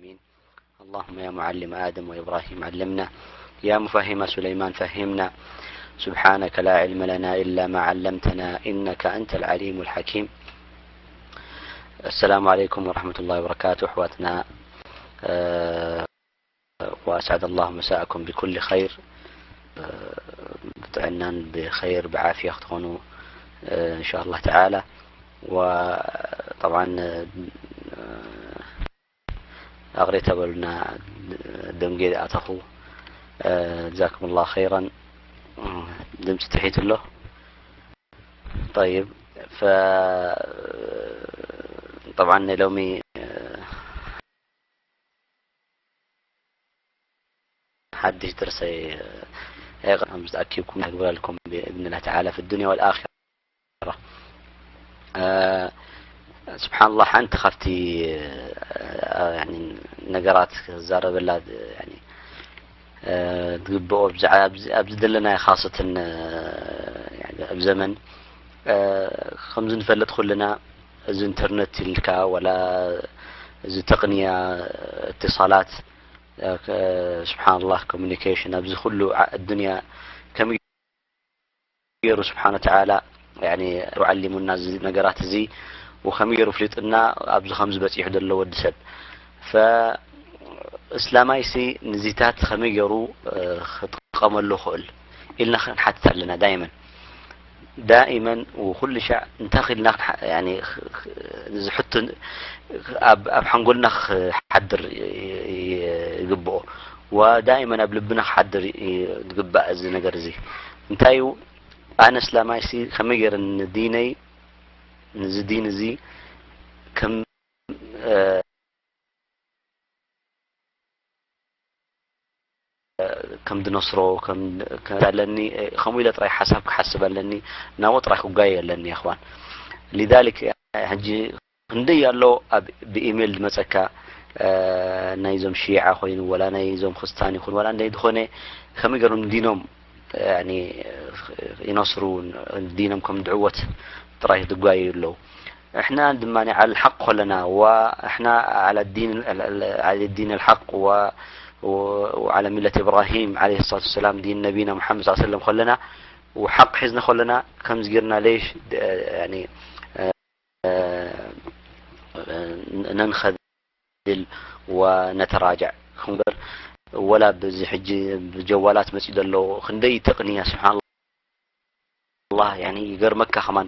اللهم يا معلم آدم وإبراهيم علمنا، يا مفهم سليمان فهمنا، سبحانك لا علم لنا إلا ما علمتنا إنك أنت العليم الحكيم. السلام عليكم ورحمة الله وبركاته أحواتنا، آه، وأسعد الله مساءكم بكل خير، آه، ብጥዕናን ብኸይር ብዓፍያ ክትኾኑ፣ آه، إن شاء الله تعالى. وطبعا، آه، ኣቕሬታ በሉና፣ ደንጌ ኣተኹ። ጀዛኩም ላሁ ኸይራን። ድምፂ ትሒት ኣሎ። ጠይብ፣ ፈ-፣ ጠብዓን ናይ ሎሚ ሓድሽ ድርሰይ ኣይቐርም ዝተኣኪብኩም ነግብረልኩም ብእዝንላህ ተዓላ ፊ ዱንያ ወልኣኺራ። ስብሓንላህ፣ ሓንቲ ካብቲ ነገራት ክዛረበላ ዝግብኦ ኣብዚ ዘለናዮ ካሰትን ኣብ ዘመን ከምዚ ንፈልጥ ኩልና፣ እዚ ኢንተርነት ኢልካ ወላ እዚ ተቕንያ እትሳላት፣ ስብሓንላህ፣ ኮሚኒኬሽን ኣብዚ ኩሉ ኣዱንያ ከመይ ገይሩ ስብሓነ ወተዓላ ዓሊሙና እዚ ነገራት እዚ ወከመይ ገይሩ ፍሊጥና ኣብዚ ከምዚ በፂሑ ዘሎ ወዲ ሰብ። ፈእስላማይሲ ንዚታት ከመይ ገይሩ ክጥቀመሉ ክእል ኢልና ክንሓትት ኣለና። ዳይመን ዳይመን ወኩሉ ሻዕ እንታይ ክልና እዚ ሕቶ ኣብ ሓንጎልና ክሓድር ይግብኦ። ወዳይመን ኣብ ልብና ክሓድር ዝግባእ እዚ ነገር እዚ እንታይ እዩ? ኣነ እስላማይሲ ከመይ ገይረ ንዲነይ፣ ንዚ ዲን እዚ ከም ከም ድነስሮ ኣለኒ፣ ከምኡ ኢለ ጥራይ ሓሳብ ክሓስብ ኣለኒ፣ ናብኡ ጥራይ ክጓየ ኣለኒ። ኣኽዋን ሊዛሊክ ሕጂ ክንደይ ኣሎ ኣብ ብኢሜል ዝመጸካ ናይዞም ሺዓ ኮይኑ ወላ ናይዞም ክርስታን ይኹን ወላ እንደ ዝኾነ ከመይ ገይሮም ዲኖም ይነስሩ፣ ዲኖም ከም ድዕወት ጥራይ ዝጓየዩ ኣለዉ። እሕና ድማ ዓል ሓቅ ኮለና ወእሕና ዓላ ዲን ዓለ ዲን ኣልሓቅ ወዓላ ሚለት ኢብራሂም ዓለይሂ ሰላቱ ወሰላም ዲን ነቢና ሙሓመድ ሰለላሁ ዐለይሂ ወሰለም ኮለና ወሓቅ ሒዝና ኮለና ከምዚ ጌርና ለይሽ ነንኸድል ወነተራጃዕ ክንበር ወላ ብዚ ሕጂ ብጀዋላት መጺኡ ዘሎ ክንደይ ተቕንያ ስብሓን ኣላህ ያኒ ይገርመካ ከማን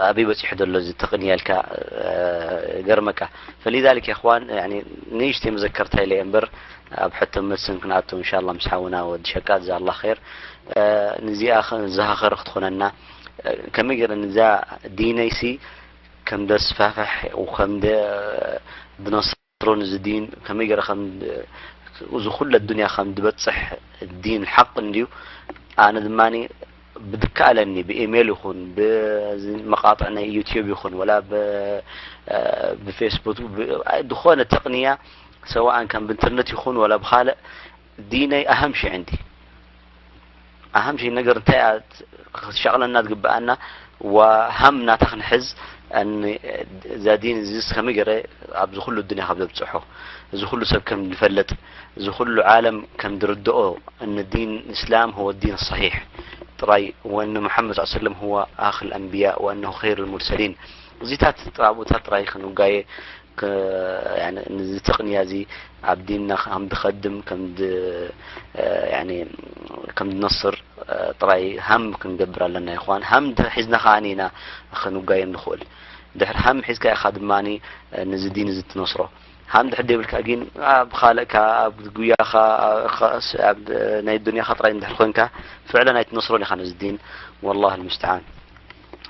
ኣበይ በጺሑ ዘሎ እዚ ተቕንያ ኢልካ ይገርመካ። ፈሊዛሊክ የኽዋን ያኒ ንእሽተይ መዘከርታ ኢለ እየ እምበር ኣብ ሕቶ መልስን ክንኣቱ እንሻላ ምስ ሓውና ወዲ ሸቃ ጀዛላህ ኸይር። ንዚኣ ዝሃኸረ ክትኾነና ከመይ ገይረ ንዛ ዲነይሲ ከም ደስፋፍሕ ከም ድነስሮ ንዚ ዲን ከመይ ገይረ ከም እዚ ኩለ ዱንያ ከም ድበጽሕ ዲን ሓቅ እንድዩ። ኣነ ድማ ብድካ ኣለኒ ብኢሜል ይኹን ብመቃጥዕ ናይ ዩትዩብ ይኹን ወላ ብፌስቡክ ዝኾነ ተቕንያ ሰዋእን ከም ብኢንተርነት ይኹን ወላ ብኻልእ ዲነይ ኣሃም ሽዕ እንዲ ኣሃም ሽዕ ነገር እንታይ ክትሻቕለና ዝግብኣና ወሃም ናታ ክንሕዝ እዛ ዲን እዚስ ከመይ ገይረ ኣብዚ ኩሉ ዱንያ ካብ ዘብፅሖ እዚ ኩሉ ሰብ ከም ዝፈልጥ እዚ ኩሉ ዓለም ከም ዝርድኦ እኒ ዲን እስላም هو الدين الصحيح ጥራይ وأن محمد صلى الله عليه وسلم هو آخر الأنبياء وأنه خير المرسلين እዚታት ጥራብኡታት ጥራይ ክንጋየ ንዚ ተቕንያ እዚ ኣብ ዲንና ከም ድኸድም ከም ድነስር ጥራይ ሃም ክንገብር ኣለና። ይኹን ሃም ሒዝና ከኣ ኢና ክንጓየ ንኽእል። ድሕሪ ሃም ሒዝካ ኢኻ ድማ ንዚ ዲን እዚ ትነስሮ። ሃም ድሕር ደይብልካ ግን ኣብ ኻልእካ ኣብ ጉያኻ ኣብ ናይ ዱንያኻ ጥራይ እንድሕር ኮንካ ፍዕለን ኣይትነስሮን ኢኻ ነዚ ዲን። والله المستعان።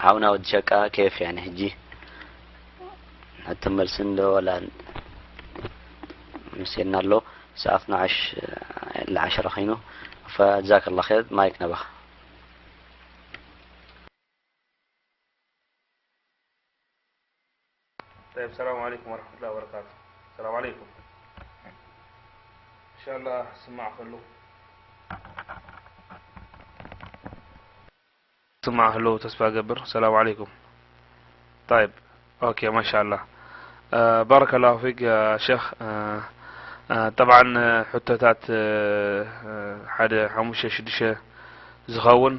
ሓውና ወዲ ሸቃ ኬፍ ያኒ ሕጂ ሕቶ መልስን ዶ ወላ ምስየና ኣሎ። ሰዓትና ዓሽ ለዓሸረ ኸይኑ ፈጃከላ ኸይር ማይክ ነባኻ። طيب السلام عليكم ورحمة الله وبركاته. السلام عليكم. إن شاء الله سمع خلو سمع خلو تسبع قبر. السلام عليكم. طيب. أوكي ما شاء الله. ባረከላሁ ፊክ ያ ሸኽ። ጠብዓን ሕቶታት ሓደ ሓሙሽተ ሽዱሽተ ዝኸውን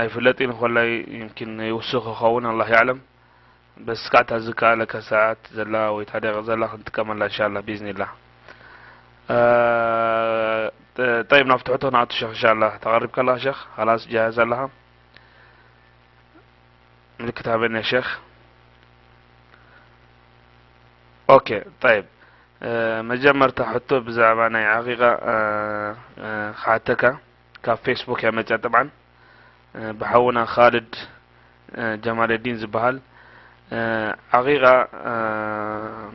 ኣይፍለጥን፣ ኮላይ ይምኪን ይውስኽ ክኸውን ኣላህ ያዕለም። በስ እስካዕ እታ ዝከኣለካ ሰዓት ዘላ ወይ እታ ደቂቕ ዘላ ክንጥቀመላ እንሻላ ቢዝኒላ። ጠይብ ናብቲ ሕቶ ንኣቱ ሸኽ እንሻላ። ተቐሪብካ ኣለኻ ሸኽ? ኻላስ ጃህዝ ኣለኻ? ምልክት ሃበኒ ያ ሸኽ። ኦኬ። ጠይብ መጀመርታ ሕቶ ብዛዕባ ናይ ዓቂቃ ክሓተካ ካብ ፌስቡክ እያ መፅያ። ጠብዓን ብሓውና ካልድ ጀማለዲን ዝበሃል ዓቂቃ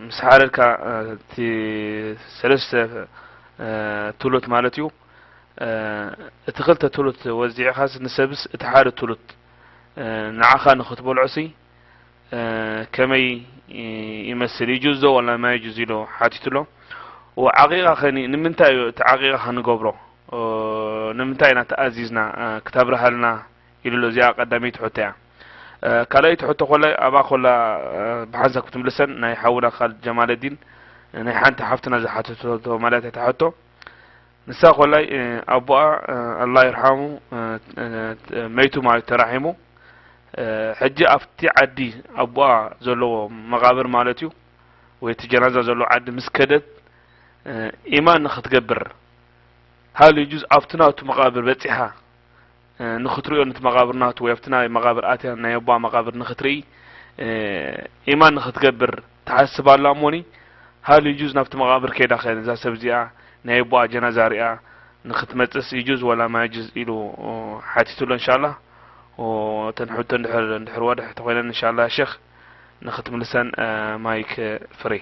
ምስ ሓረድካ እቲ ሰለስተ ቱሉት ማለት እዩ። እቲ ክልተ ቱሉት ወዚዕኻስ ንሰብስ እቲ ሓደ ቱሉት ንዓኻ ንኽትበልዖሲ ከመይ ይመስል? ይጁዝ ዶ ወላ ማይጁዝ ኢሉ ሓቲቱ ኣሎ። ወዓቂቃ ኸኒ ንምንታይ እዩ እቲ ዓቂቃ ኸንገብሮ? ንምንታይ ኢና ተኣዚዝና ክተብርሃልና? ኢሉ ኣሎ። እዚኣ ቀዳመይቲ ሕቶ እያ። ካልኣይቲ ሕቶ ኮላ ኣብኣ ኮላ ብሓንሳብ ክትምልሰን ናይ ሓውና ካልድ ጀማለዲን ናይ ሓንቲ ሓፍትና ዝሓተቶ ማለት እያ እታ ሕቶ። ንሳ ኮላይ ኣቦኣ ኣላህ ይርሓሙ መይቱ ማለት ተራሒሙ። ሕጂ ኣብቲ ዓዲ ኣቦኣ ዘለዎ መቓብር ማለት እዩ ወይ እቲ ጀናዛ ዘለዎ ዓዲ ምስ ከደት ኢማን ንኽትገብር ሃል ይጁዝ ኣብቲ ናቱ መቓብር በጺሓ ንኽትሪኦ ነቲ መቓብር ናቱ ወይ ኣብቲ ናይ መቓብር ኣትያ ናይ ኣቦኣ መቓብር ንኽትርኢ ኢማን ንኽትገብር ትሓስብ ኣላ እሞኒ ሃል ይጁዝ ናብቲ መቓብር ከይዳ ኸ ነዛ ሰብ እዚኣ ናይ ኣቦኣ ጀናዛ ሪኣ ንኽትመጽስ ይጁዝ ወላ ማይጁዝ ኢሉ ሓቲቱ ኣሎ እንሻላ። እተን ሕቶ እንድሕር እንድሕር ወድሕ ተኾይነን እንሻላ ሸኽ ንኽትምልሰን ማይክ ፍሪ።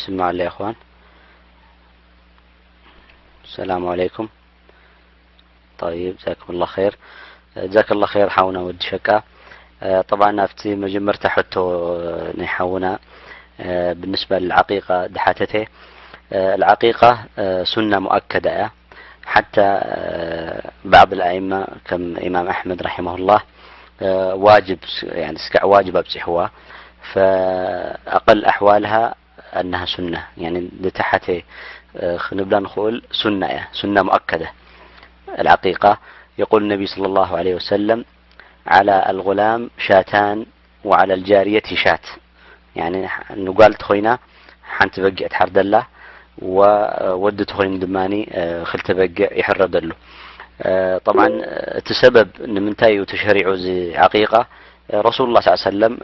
ስማዕ ለ ኣኽዋን። ሰላም ዓለይኩም። طيب جزاكم الله خير. جزاك الله خير ሓውና ወዲ ሸቃ። طبعا ኣብቲ መጀመርታ ሕቶ ናይ ሓውና بالنسبة للعقيقة ድሓተተ العقيقة سنة مؤكدة እያ. حتى بعض الأئمة ከም ኢማም ኣሕመድ رحمه الله ዋጅብ يعني እስካዕ ዋጅብ ኣብፂሕዋ فأقل أحوالها أنها سنة يعني ዝተሓተ ክንብላ ንኽእል ሱና እያ ሱና مؤكدة العقيقة يقول النبي صلى الله عليه وسلم على الغلام شاتان وعلى الجارية شاة يعني ንጓል ተኾይና ሓንቲ በጊዕ ትሓርደላ ወዲ ተኾይኑ ድማ ክልተ በጊዕ ይሕረደሉ طبعا እቲ ሰበብ ንምንታይ እዩ ተሸሪዑ እዚ ዓቂቃ رسول الله صلى الله عليه وسلم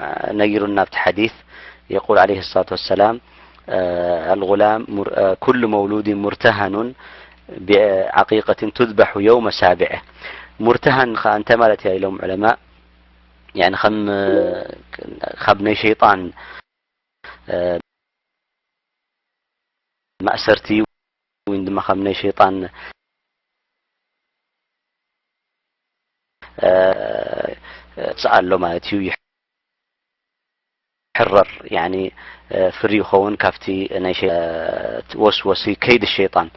ነጊሩና ኣብቲ حديث يقول عليه الصلاة والسلام الغلام كل مولود مرتهن بعقيقة تذبح يوم سابعه مرتهن ኸዓ እንታይ ማለት እያ ኢሎም علماء يعني ከም ካብ ናይ ሸይጣን ማእሰርቲ ወይ ድማ ካብ ናይ ሸይጣን እ፣ እ፣ ኣሎ ማለት እዩ። ይሕረር፣ ያኒ፣ እ፣ ፍሪ ይኸውን ካብቲ ናይ ሸ-፣ እ፣ ወስወሲ ከይዲ ሸይጣን።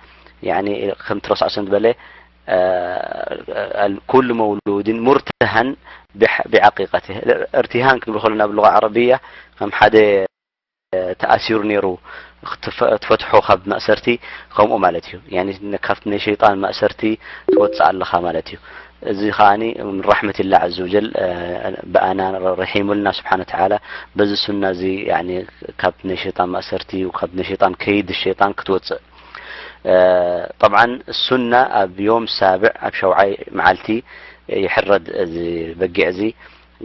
ያኒ፣ ከምቲ ረሱል ሰለላሁ ዐለይሂ ወሰለም ዝበለ፣ እ፣ እ፣ ኩሉ መውሉድን ሙርተሃን ቢዐ-፣ ቢዓቂቀቲህ። እርቲሃን ክንብል ከለና ብሉጋ ዓረብያ ከም ሓደ ተኣሲሩ ነይሩ ክትፈ-፣ ትፈትሖ ካብ ማእሰርቲ ከምኡ ማለት እዩ። ያኒ ካብቲ ናይ ሸይጣን ማእሰርቲ ትወጽእ ኣለኻ ማለት እዩ። እዚ ከኣኒ ምን ረሕመቲላህ ዐዘ ወጀል፣ እ፣ ብኣና ረ-፣ ረሒሙልና ስብሓነ ወተዓላ በዚ ሱና እዚ ያኒ ካብ ናይ ሸይጣን ማእሰርቲ ካብ ናይ ሸይጣን ከይዲ ሸይጣን ክትወጽእ። እ፣ ጠብዓን ሱና ኣብ ዮም ሳብዕ ኣብ ሸውዓይ መዓልቲ ይሕረድ እዚ በጊዕ እዚ።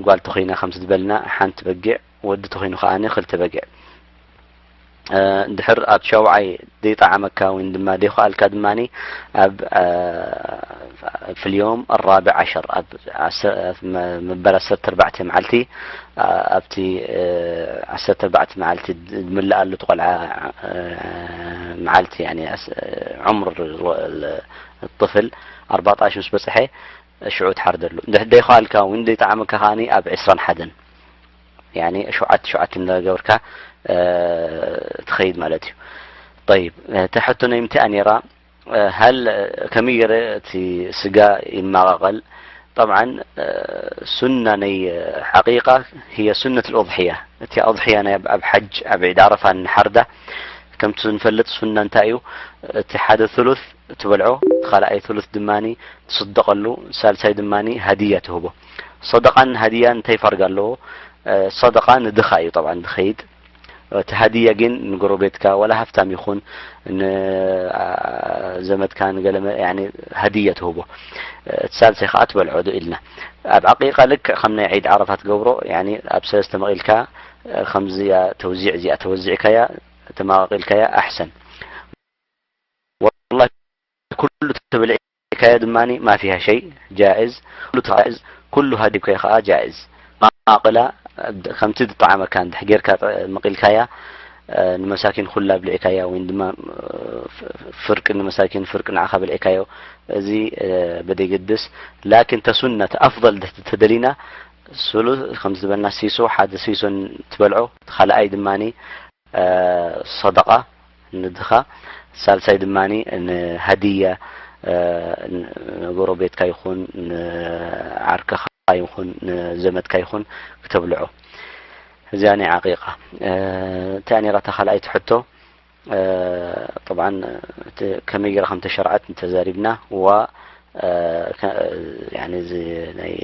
ጓል ተኾይና ከምቲ ዝበልና ሓንቲ በጊዕ ወዲ ተኾይኑ ከኣ ክልተ በጊዕ። እ፣ እንድሕር ኣብ ሸውዓይ ዘይጠዓመካ ወይ ድማ ዘይኸኣልካ ድማ ኣብ፣ እ፣ ፍልዮም ኣራብዕ ዓሸር ኣብ ዓሰ-፣ ኣብ መ-፣ መበል ዓሰርተ ኣርባዕተ መዓልቲ፣ እ፣ ኣብቲ፣ እ፣ ዓሰርተ ኣርባዕተ መዓልቲ ዝምልኣሉ እቲ ቆልዓ፣ እ፣ መዓልቲ፣ ያኒ፣ ኣስ-፣ ዑምር ል-፣ ጥፍል ኣርባዕተ ዓሸር ምስ በጽሐ ሽዑ ትሓርደሉ። እንድሕር ዘይኸኣልካ እውን ዘይጠዓመካ ከኣ ኣብ ዕስራን ሓደን። ያኒ ሸውዓተ ሸውዓተ እንዳገበርካ ትኸይድ ማለት እዩ። ጠይብ፣ እታ ሕቶ ናይ ምንታይ ነይራ? ሀል ከመይ ገይረ እቲ ስጋ ይመቓቐል? ጠብዓን ሱና ናይ ዓቂቃ ህየ ሱነት ልኡድሕያ፣ እቲ ኣድሕያ ናይ ኣብ ሓጅ ኣብ ዒድ ዓረፋ ንሓርዳ ከምቲ ንፈልጥ ሱና እንታይ እዩ? እቲ ሓደ ثلث ትበልዖ፣ እቲ ካልኣይ ثلث ድማኒ ትስደቐሉ፣ ሳልሳይ ድማኒ ሃድያ ትህቦ። ሰደቓን ሃድያን እንታይ ፋርግ ኣለዎ? ሰደቓ ንድኻ እዩ ጠብዓን ድኸይድ። እቲ ሃድያ ግን ንጎረቤትካ ዋላ ሃፍታም ይኹን ንዘመድካ ንገለ ሃድያ ትህቦ። እቲ ሳልሳይ ከዓ ትበልዖ ዶ ኢልና። ኣብ ዓቂቃ ልክዕ ከም ናይ ዒድ ዓረፋ ትገብሮ፣ ኣብ ሰለስተ መቒልካ ከምዚኣ ተውዚዕ እዚኣ ተወዚዕካያ ተመቓቒልካያ ኣሕሰን። ወላሂ ኩሉ ተብልዒካዮ ድማ ማፊሃ ሸይ ጃእዝ፣ ኩሉ ተቃዕዝ፣ ኩሉ ሃዲብካዮ ከዓ ጃእዝ። መቃቅላ ከምቲ ዝጠዓመካ እንድሕ ጌርካ መቂልካያ ንመሳኪን ኩላ ብልዒካያ ወይ ድማ ፍርቂ ንመሳኪን ፍርቂ ንዓኻ ብልዒካዮ፣ እዚ በደይ ግድስ። ላኪን ተሱነት ኣፍضል ተደሊና ስሉ ከምቲ ዝበልና ሲሶ ሓደ ሲሶ ትበልዖ፣ ካልኣይ ድማ ሰደቃ ንድኻ፣ ሳልሳይ ድማ ንሃድያ ንጎረቤትካ ይኹን ንዓርከኻ ይኹን ንዘመድካ ይኹን ክተብልዖ። እዚኣ ናይ ዓቂቃ። እንታይ ነይራ እታ ካልኣይቲ ሕቶ? ጠብዓን ከመይ ገይራ ከም ተሸርዐት እንተዛሪብና ዋ እዚ ናይ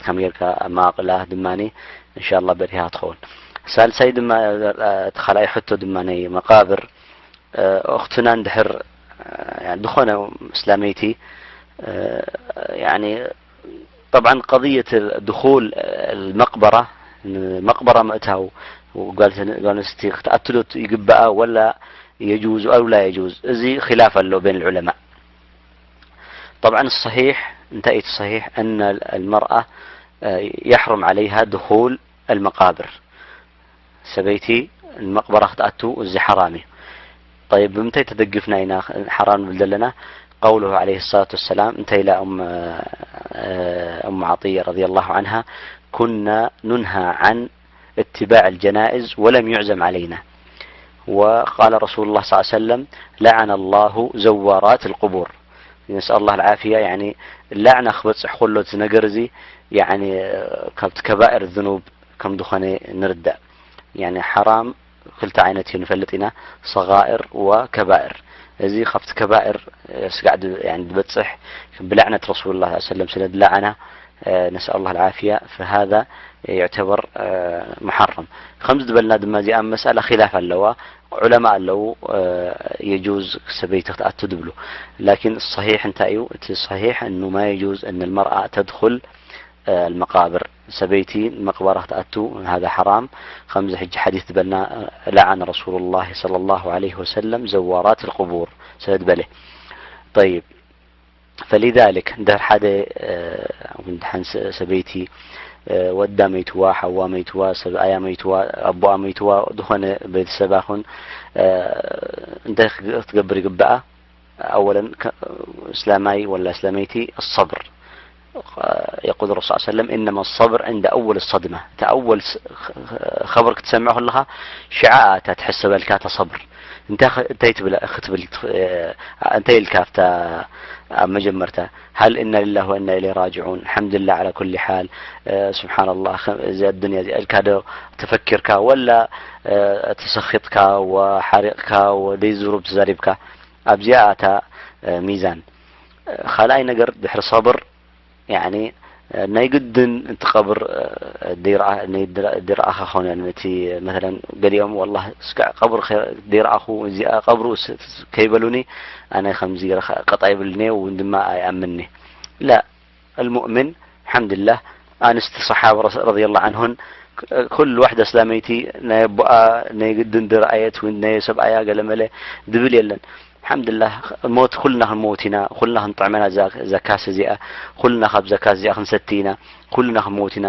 ከም ጌርካ ኣመቃቅላ ድማ እንሻላ በሪሃ ትኸውን። ሳልሳይ ድማ እቲ ካልኣይ ሕቶ ድማ ናይ መቃብር እኽትና እንድሕር ዝኾነ እስላመይቲ ጠብዓን ቀضية ድኹል መቅበራ መቅበራ ምእታው ጓል ኣንስቲ ክትኣትዶ ይግበኣ ወላ የጁዝ ኣው ላ የጁዝ፣ እዚ ኺላፍ ኣሎ በይን ዑለማእ። ጠብዓን ሰሒሕ እንታይ እቲ ሰሒሕ ኣነ ኣልመርኣ የሕሩም ዓለይሃ ድኹል ኣልመቃብር፣ ሰበይቲ መቅበራ ክትኣቱ እዚ ሓራም እዩ። ጠይብ ብምንታይ ተደግፍና ኢና ሓራም ንብል ዘለና? ቀውሉሁ ዓለይሂ ሰላቱ ወሰላም እንታይ ኢላ እም ዓጥያ ረዲየላሁ ዓንሃ ኩና ኑንሃ ዓን እትባዕ ልጀናእዝ ወለም ዩዕዘም ዓለይና። ወቃለ ረሱሉ ላ ስ ሰለም ለዓነ ላሁ ዘዋራት ልቁቡር። ነስኣል ላ ልዓፍያ። ያኒ ላዕና ክበፅሕ ከሎ እቲ ነገር እዚ ያኒ ካብቲ ከባእር ዝኑብ ከም ዝኾነ ንርዳእ። ያኒ ሓራም ክልተ ዓይነት እዩ ንፈልጥ ኢና፣ ሰጋእር ወከባእር። እዚ ካብቲ ከባእር ስጋዕ ዝበፅሕ ብላዕነት ረሱሉላ ሰለም ስለ ድለዓና ነስኣል ላ ልዓፍያ፣ ፈሃዛ ዩዕተበር ሙሓረም። ከምዚ ዝበልና ድማ እዚኣ መሳላ ኪላፍ ኣለዋ። ዑለማ ኣለዉ የጁዝ ሰበይቲ ክትኣቱ ድብሉ። ላኪን ሰሒሕ እንታይ እዩ? እቲ ሰሒሕ እኑ ማ የጁዝ እን ልመርኣ ተድኹል ኣልመቃብር፣ ሰበይቲ መቅበራ ክትኣቱ ሃዛ ሓራም። ከምዚ ሕጂ ሓዲስ ዝበልና ለዓነ ረሱሉላህ ሰለላሁ ዐለይሂ ወሰለም ዘዋራት ልቁቡር ስለ ዝበለ። ጠይብ፣ ፈሊዛሊክ እንድሕር ሓደ ሓንቲ ሰበይቲ ወዳ መይትዋ፣ ሓዋ መይትዋ፣ ሰብኣያ መይትዋ፣ ኣቦኣ መይትዋ፣ ዝኾነ ቤተሰባ ኹን እንታይ ክትገብር ይግበኣ? ኣወለን እስላማይ ወላ እስላመይቲ ኣሰብር። የቁል ረሱል ሰለም ኢነማ ሰብር ዕንደ ኣወል ሰድማ፣ እቲ ኣወል ኸበር ክትሰምዕ ከለኻ ሽዓ እታ ትሕሰበልካ እታ ሰብር። እንታይ ትብል ክትብል እንታይ ኢልካ ኣብታ ኣብ መጀመርታ ሃል እና ሊላህ ወእና ኢለይ ራጅዑን ሓምድላ ዓላ ኩሊ ሓል ስብሓንላህ እዚ ኣዱንያ እዚኣ ኢልካ ዶ ተፈኪርካ ወላ ተሰኺጥካ ወሓሪቕካ ወደይ ዝሩብ ተዛሪብካ ኣብዚኣ ኣታ ሚዛን። ካልኣይ ነገር ድሕሪ ሰብር ያኒ ናይ ግድን እቲ ቀብር ደይረኣኻ ኾነ እቲ መተለን ገሊኦም ወላ እስካ ቀብር ደይረኣኹ እዚኣ ቀብሩ ከይበሉኒ ኣነ ከምዚ ቀጣ ይብልኒ እውን ድማ ኣይኣምንኒ። ላ ኣልሙእምን ሓምድላህ ኣንስቲ ሰሓባ ረዲየላሁ ዓንሁን ኩሉ ዋሕዳ እስላመይቲ ናይ ኣቦኣ ናይ ግድን ድረኣየት ወይ ናይ ሰብኣያ ገለመለ ድብል የለን። ሓምድላህ ሞት ኩልና ክንመውት ኢና፣ ኩልና ክንጥዕመና እዛ ካስ እዚኣ፣ ኩልና ካብ እዛ ካስ እዚኣ ክንሰቲ ኢና፣ ኩልና ክንመውት ኢና።